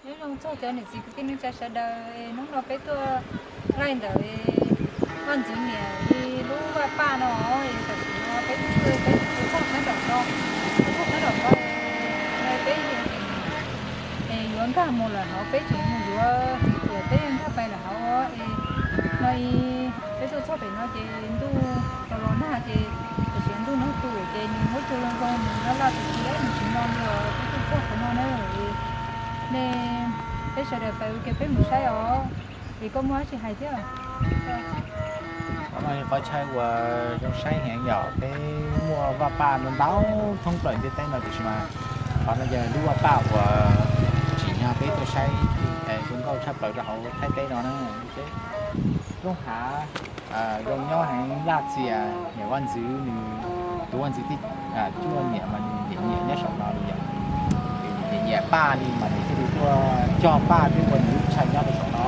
Nyob zoo txog cov niam txiv kwv tij neej tsa sawv daws, hnub no peb tuaj laij ntawm vaj ntxwv niam lub vaj paj no, tam sim no peb tuaj, peb tuaj txog sab nraum no, tuaj txog sab nraum no, peb yuav nkag mus lawm hauv, peb tseem mus yuav, peb yuav nkag pais lawm hauv no. Peb tuaj txog pem no ces ntuj los los nag ces tam sim ntuj no tu ces nws muab tsuag zoo zoo nws laj laj tiag tiag nws tsis no li os, peb tuaj txog qhov no na. Nej, peb sawv daws pais ua ke peb mus saib os, es koj muaj dab tsi hais thiab? Qhov no yog qhov chaw uas zoo saib heev yom, peb muaj vaj paj ntau ntau thoob plaws ntiaj teb no tiam sis mas qhov no yog lub vaj paj uas tsim nyog peb tuaj saib zoo nkauj tshaj plaws rau hauv Thaib teb no na. Peb rooj hav zoo nyob heev, laj txias, niam vaj ntxwv nws, tus vaj ntxwv thib cuaj niam mas nws nyiam nyiam nyob saum no li yom. Nyiam nyiam paj li mas nws thiaj li tuaj cog paj thiab ua nws lub chaw nyob rau saum no.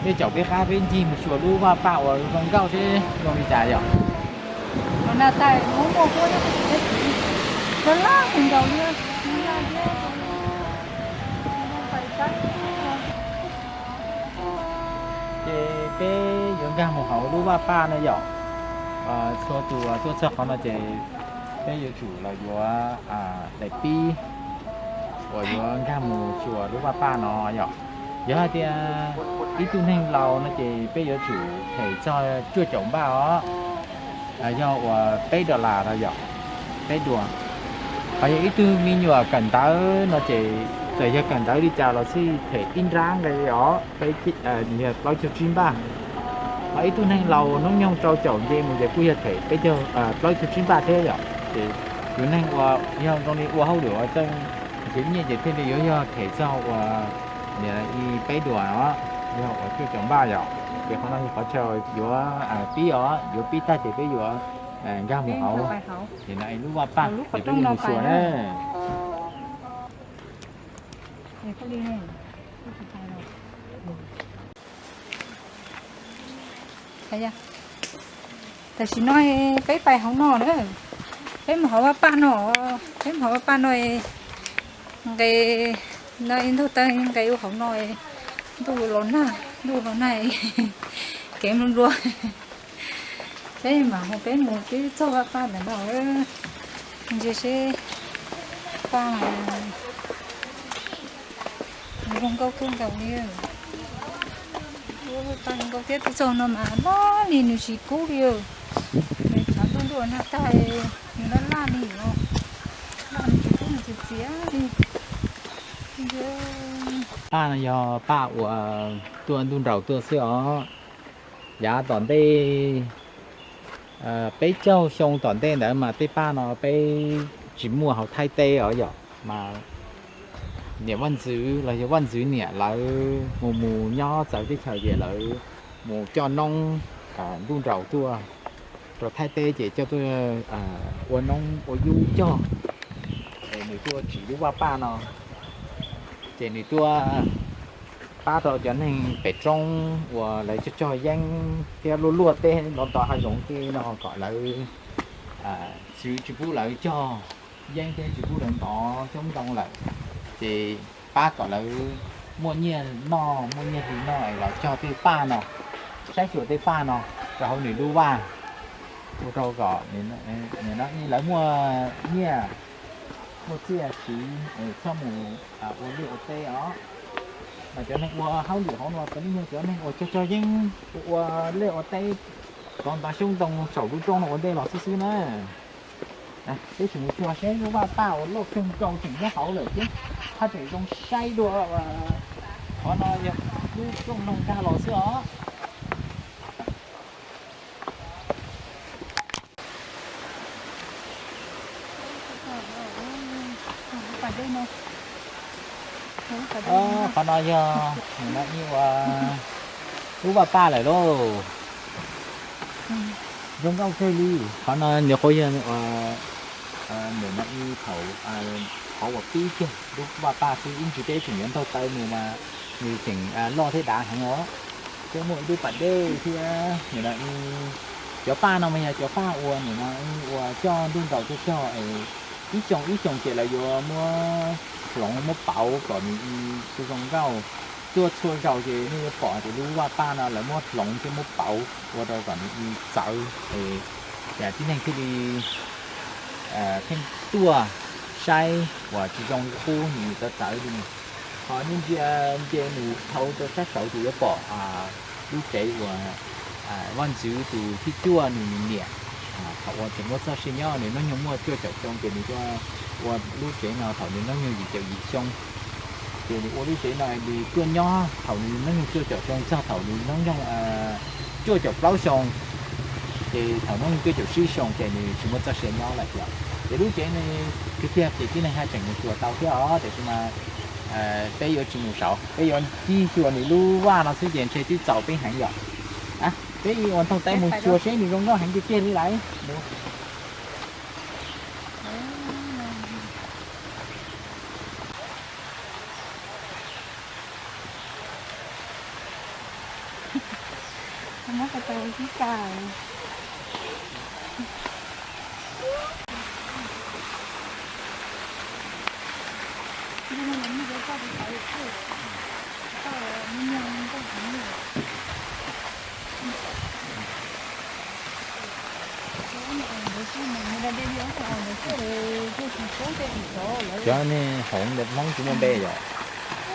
Peb caum peb qab peb ncig mus xyuas lub vaj paj uas zoo nkauj seb zoo li cas yom. Los nag tag muaj muaj huab nyob laj laj kawg nkaus li. Ces peb yuav nkag mus hauv lub vaj paj no yom. Txhua tus tuaj txog qhov no ces peb yuav tsum los yuav daim pib uas yuav nkag mus xyuas lub vaj paj no yom. Yog hais tias ib tug neeg laus no ces peb yuav tsum them txog cuaj caum npaj os. Yog uas peb dollar no yom, peb duas. Ho yog ib tug me nyuam kawm ntawv no ces txawm yog kawm ntawv li cas los xij them ib nrab nqe os, yog plaub caug tsib npaj. Ho ib tug neeg laus hnub nyoog rau caum nce mus ces kuj yog them peb caug, plaub caug tsib npaj thiab yom. Ces tus neeg uas yog zoo li ua hauj lwm ua txeej nrhiav nyiaj ces thiaj li yuav yog them txog uas peb duas os, yog uas cuaj caum npaj yom. Ces qhov no yog qhov chaw yuav pib os, yuav pib tag ces peb yuav nkag mus hauv no lub vaj paj es peb yuav mus xyuas na. Tam sim no peb pais hauv no na, peb mus hauv vaj paj no, peb mus hauv vaj paj no, nqe no ib ntug teeb nqe ua hauv no, ntuj los nag, ntuj los nag, kev nplua nplua. Peb mam mus, peb mus twb txog vaj paj ntawm no, ntsia seb paj zoo nkauj kawg nkaus li. Paj zoo nkauj thiab, twb txog no mas laj li nws tsis kub li. Nws tshav ntuj ntuj nag tag, nws laj laj li no, laj nws tsis kub nws txias txias li. Paj no yog paj uas tuaj ntuj nraud tuaj xwb os. Yav tom ntej peb caug xyoo tom ntej ntawd mas tej paj no peb tsis muaj hauv Thaib teb os yom, mas niam vaj ntxwv los yog vaj ntxwv niam lawv mus mus nyob txawv teb chaws ces lawv mus coj noob ntuj nraud tuaj rau Thaib teb ces coj tuaj ua noob ua yub cog, es nws tuaj tsim lub vaj paj no, ces nws tuaj pab rau cov neeg pem roob uas lawv cog cog yeeb thiab luaj luaj teb ntov ntov hav zoov tej no kom lawv, tsis pub lawv cog yeeb thiab tsis pub lawv ntov xyoob ntoo lawm, ces pab kom lawv muaj nyiaj noj muaj nyiaj hli noj es los cog tej paj no, saib xyuas tej paj no rau hauv nws lub vaj, ua rau kom lawv muaj nyiaj muaj txiaj siv txhob mus ua liaj ua teb os. Mas cov neeg ua hauj lwm hauv no puav leej yog cov neeg uas cog cog yeeb, ua liaj ua teb, ntov ntov xyoob ntoo saum lub roob no ua ntej los xwb xwb na. Peb tseem mus xyuas seb lub vaj paj uas loj kawg nkaus tseem nyob hauv lawm thiab, haj tseem zoo saib dua. Qhov no yog lub rooj loog nkag los xwb os. Qhov no yog nim no ib ua lub vaj paj lawm lauj. Zoo nkauj kawg li. Qhov no nws qhuav yog nim no ib thaum qhov uas pib kiag lub vaj paj xwb, ib ntsis peb tseem yuav ntaug taw mus mas nws tseem loj thiab dav heev os. Thiab muaj ib lub pas dej thiab nim no cov paj no mas yog cov paj uas nim no ua coj ntuj nraud tuaj cog es Ib xyoos ib xyoos ces lawv yuav muab hloov muab pauv kom nws zoo nkauj. Tuaj txhua zaus ces nej yuav pom tias lub vaj paj no lawv muab hloov thiab muab pauv ua rau kom nws txawv, es tib neeg thiaj li pheej tuaj saib uas tsis zoo li qub nws txawv txawv li. Ho nej ntsia nce nws dhau rau sab saud ces yuav pom lub tsev uas vaj ntxwv tus thib cuaj nws niam, thaum uas tseem muaj txoj sia nyob nws hnub nyoog muaj cuaj caum xyoo ces nws tuaj ua lub tsev no thaum nws hnub nyoog yim caum yim xyoo. Ces nws ua lub tsev no nws tuaj nyob thaum nws hnub nyoog cuaj caum xyoo txog thaum nws hnub nyoog cuaj caum plaub xyoo. Ces thaum hnub nyoog cuaj caum tsib xyoo ces nws tsis muaj txoj sia nyob lawm thiab. Ces lub tsev no tiag tiag ces tib neeg haj tseem mus xyuas tau thiab os, tiam sis mas peb yuav tsis mus saud, peb yuav ncig xyuas nws lub vaj no xwb ces ntshe twb txaus peb heev yom. Peb ua ntog taib mus xyuas seb nws zoo nkauj heev tiag tiag li lawm. Cov nej hauv ntawm Hmoob tsis muaj npe yom?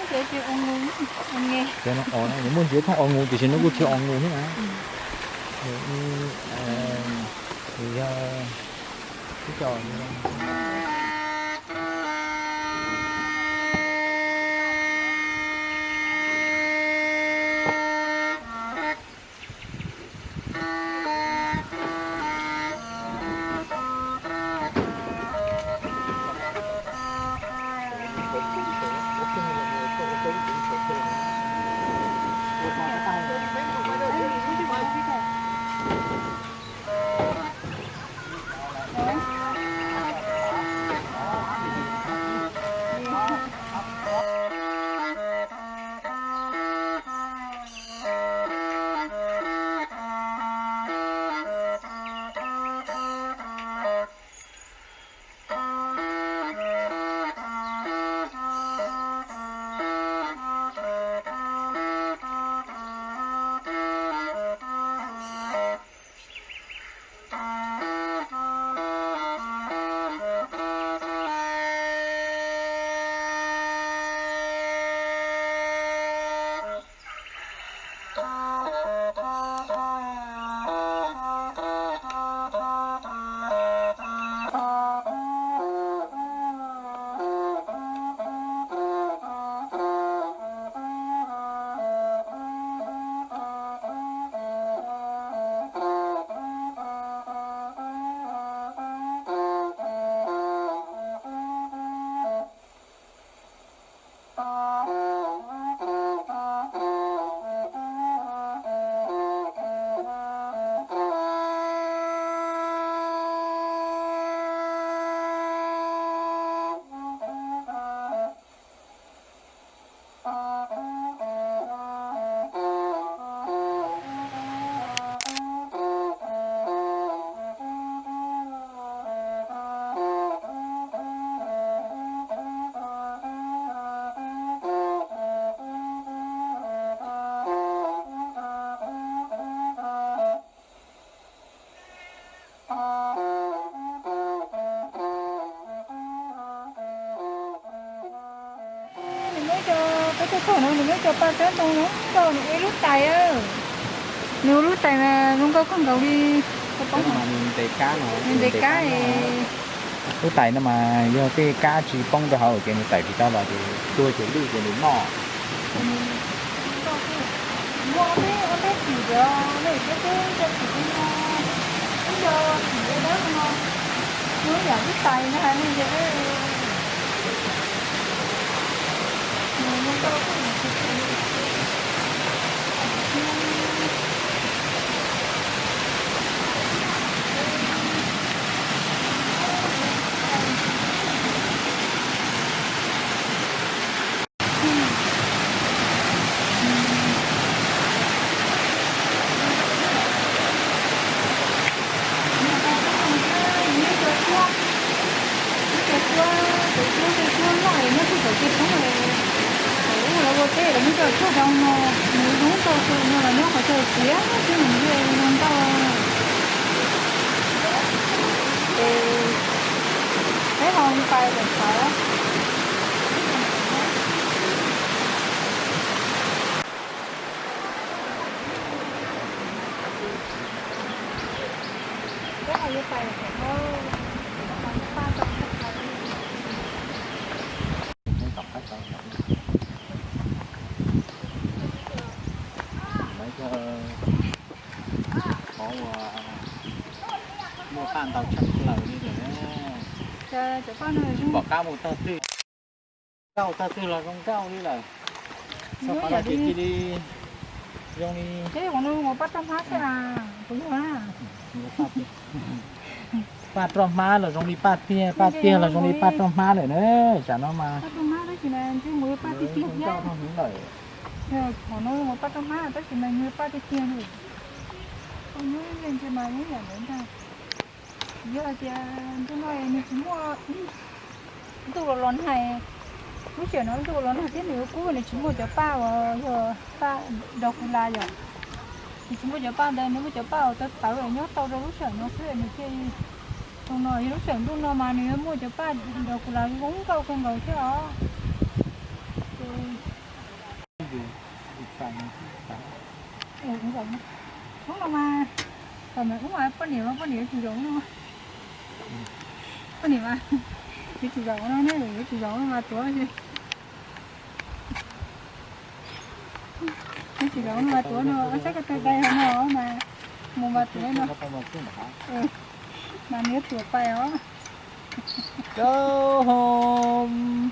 Cov no os, nws muaj ntsis thooj os nus tiam sis nws kuj tsis os nus thiab na. Nws yog ib co Nws muab cov, peb tuaj txog no nws muab cov paj tsob ntoo zoo nkauj, nws ua ib lub tais. Nws ua lub tais mas zoo nkauj kawg nkaus li. Nws ntes kab no, nws ntes kab. Lub tais no mas yog tej kab tsis poob rau hauv ces nws tawm tsis tau los ces tuag ces lwj ces nws noj. Muaj ob peb, ob peb xim cov, nej cov, cov xim no, ib co xim dawb dawb no, muaj ib yam lub tais no hais nej cov. Tej lawv muab cov tshuaj zoo no, nws zoo tau tus no los nyob qhov chaw siav xwb nws thiaj zoo nkauj. Ces peb ho pais pem qhov. Peb ho yuav pais pem qhov, peb ho yuav paj tau txoj qhov. Lawv yog qhov uas muaj paj ntau tshaj plaws li lawm. Pom qab mus tag twg, nkauj tag twg los zoo nkauj li lawm. Txog qhov no ces cia li zoo li, ua paj roj hmab xwb a, kuv yog na. Paj roj hmab los zoo li paj tiag, paj tiag los zoo li paj roj hmab lawm na. Tsam no mas paj roj hmab tab sis mas ntshe mus yuav paj tiag tiag thiab. Qhov no mus paj roj hmab tab sis mas nws paj tiag tiag li. Koj nyob ib leeg ntshe mas yeej yam ntawd ntag. Yog hais tias ntu no nws tsis muaj ntuj los los nag, lub sij hawm no ntuj los nag thiab nws yuav kub, nws tsis muaj cov paj uas yog paj Dracula yom. Nws tsis muaj cov paj ntawd, nws muaj cov paj uas tawv tawv nyob tau rau lub sij hawm no xwb nws thiaj zoo no. Yog lub sij hawm ntuj no mas nws yuav muaj cov paj Dracula zoo nkauj kawg nkaus thiab os. Hnub no mas, poj niam, poj niam yuav tsum zaum no. Poj niam mas, yuav tsum zaum no ne, yuav tsum zaum no mas tuav. Yuav tsum zaum no mas tuav no, ob sab ko taw dai no mas, mus mas tuav no. Mas nws yuav tuav pais os. Go home,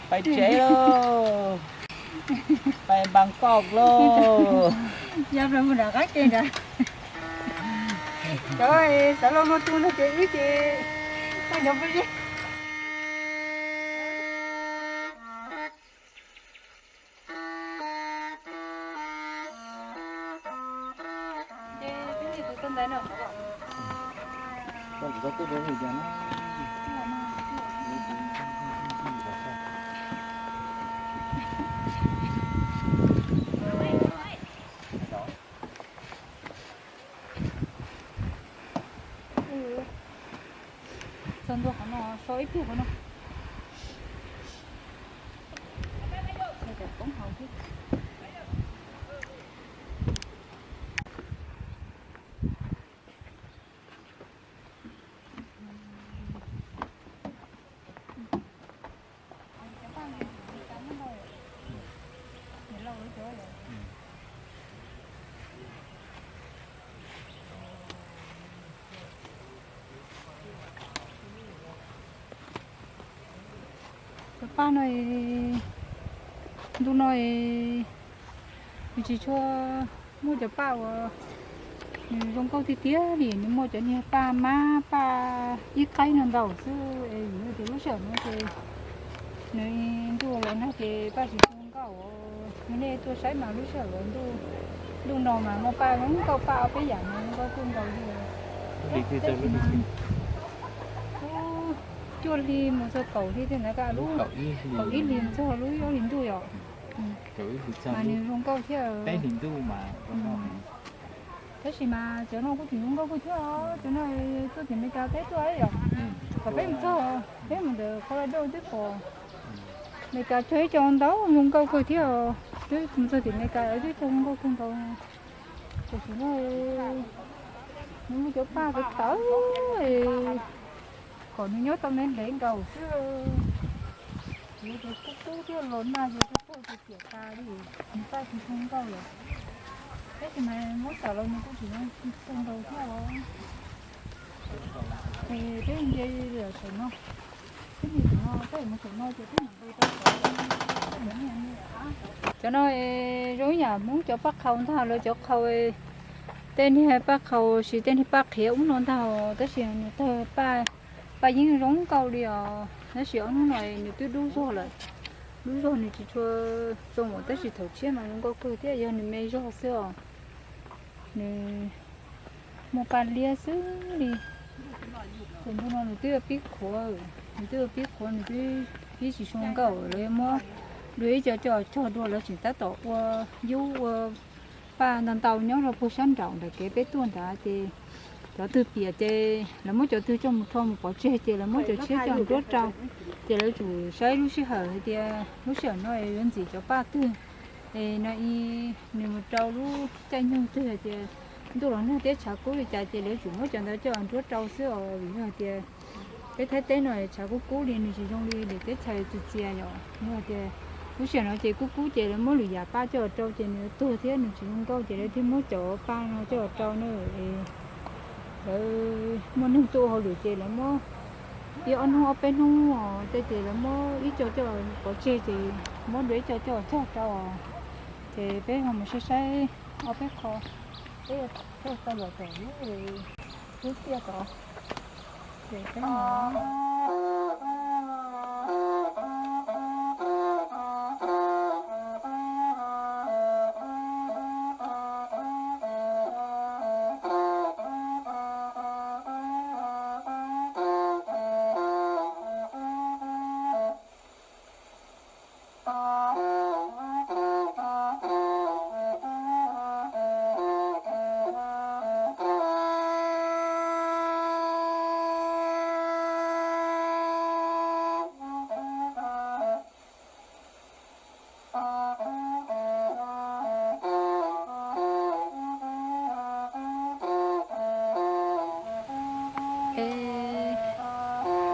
pais tsev lauj, pais Bangkok lauj. Yog mus nram qab ke nrad. Cov xav los luag tu no ces wb ces tau cov phooj ywg. Txog ntua qhov no, so ib pliag qhov no. Cov paj no, ntu no nws tsis tshua muaj cov paj uas nws zoo nkauj tiag tiag li, nws muaj cov niag paj mab paj ib qaib no ntau xwb es yus tias lub sij hawm no ces nws ntuj los nag ces paj tsis zoo nkauj. Yog nej tuaj saib mas lub sij hawm ntuj no mas muaj paj zoo nkauj, paj ob peb yam mas zoo nkauj kawg nkaus li. Tab sis mas cuaj hli mus txog kaum hli tej ntawd, kaum ib hlis mus txog lub ob hlis ntuj yom. Mas nws zoo nkauj thiab. Tab sis mas cov no kuj tseem zoo nkauj kawg thiab os. Cov no tuaj tim Meskas teb tuaj yom. Thaum peb mus txog, peb mus ntawm Colorado twb pom Meskas cog ib co ntau zoo nkauj kawg thiab os. Twb mus txog tim Meskas twb cog zoo nkauj kawg nkaus. Tiam sis no nws muaj cov paj tawv tawv kom nws nyob tau ntev ntev nkaus xwb. Yuav cov kub kub thiab los nag ces kub kub ces ciam tas li, nws paj tsis zoo nkauj lawm. Tab sis mas muab xav los nws kuj tsis zoo kawg nkaus thiab os. Ces peb nce saum no, peb nce saum no, peb mus saum no ces peb mam nqis rau saum. Cov no zoo ib yam Hmoob cov paj qhau ntag, lawv cov qhau, tej niag paj qhau siv tej niag paj qhiav ub no ntag, tab sis nws tawg paj, paj yeeb zoo nkauj li os. Tab sis ob hnub no nws twb dub zog lawm, dub zog nws tsis tshua zoo os, tab sis thaum tshiab mas zoo nkauj kawg thiab, yog nws me zog xwb os. Nws muaj paj liab xwb li. Ces ntu no nws twb yuav pib qhuav, nws twb yuav pib qhuav, nws twb pib tsis zoo nkauj, lawv yuav muab Dua ib co coj cog dua, lawv tseem tab tom ua yub ua paj ntau ntau nyob rau puag sab nraum ntawm kev peb tuaj ntawd ces cov twg piam ces lawv muab cov twg coj mus rho mus pov tseg ces lawv muab cov tshiab coj nruab rau. Ces lawv tsum saib lub sij hawm hais tias lub sij hawm no yuav ntxim cov paj twg, es no nws mus rau lub caij nyoog twg hais tias ntuj los nag thiab tshav kub li cas ces lawv tsum muab cov ntawd coj nruab rau xwb os. Vim yog hais tias peb Thaib teb no tshav kub kub li nws tsis zoo li lwm teb chaws txias txias yom. Yog hais tias lub sij hawm no ces kub kub ces lawv muab lwm yam paj coj rau ces nws tuag thiab nws tsis zoo nkauj ces lawv thiaj muab cov paj no coj rau na. Lawv muaj neeg tuaj ua hauj lwm ces lawv muab ib ob hnub ob peb hnub os tej ces lawv muab ib co coj pov tseg ces muab dua ib co coj cog rau os. Ces peb ho mus saib saib ob peb qho, peb yuav cog tau los tom lub, lub tiaj tod. Ces peb mus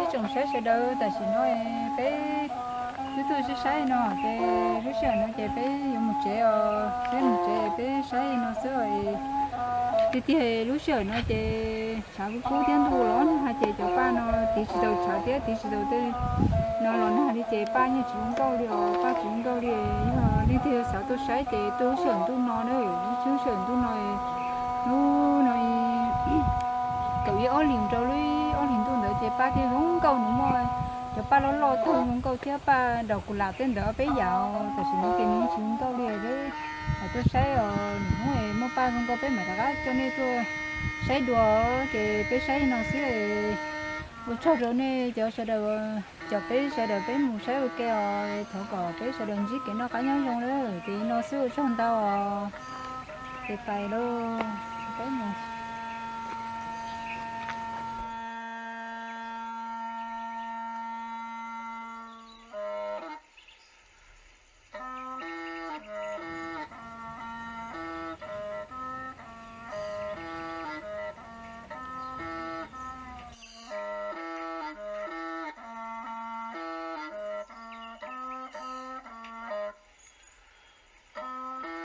Ib tsoom saib sawv daws, tam sim no peb twb tuaj saib saib no ces lub sij hawm no ces peb yuav mus tsev os. Peb mus tsev peb saib no xwb os. Tiag tiag lub sij hawm no ces tshav kub kub thiab ntuj los nag ces cov paj no tiv tsis tau tshav thiab tiv tsis tau tej no los nag li ces paj yeej tsis zoo nkauj li os, paj tsis zoo nkauj li. Yog leej twg xav tuaj saib ces tuaj lub sij hawm ntuj no na, lub sij hawm ntuj no, lub no kaum ib ob hlis rau lub ib ob hlis ntuj ntawd ces paj thiaj zoo nkauj, nws muaj cov paj loj loj tag zoo nkauj thiab paj daus kus lam tej ntawd peb yam os. Tam sim no ces nws yeej tsis zoo nkauj li. Peb tuaj saib os, nws hnub muaj paj zoo nkauj peb mam rov qab coj nej tuaj saib dua. Ces peb saib no xwb, ua tsaug rau nej cov sawv daws, cov peb sawv daws peb mus saib ua ke os. Thov kom peb sawv daws ntsib kev noj qab nyob zoo lawm ces no xwb, ua tsaug ntau os. Ces pais lauj, peb mus.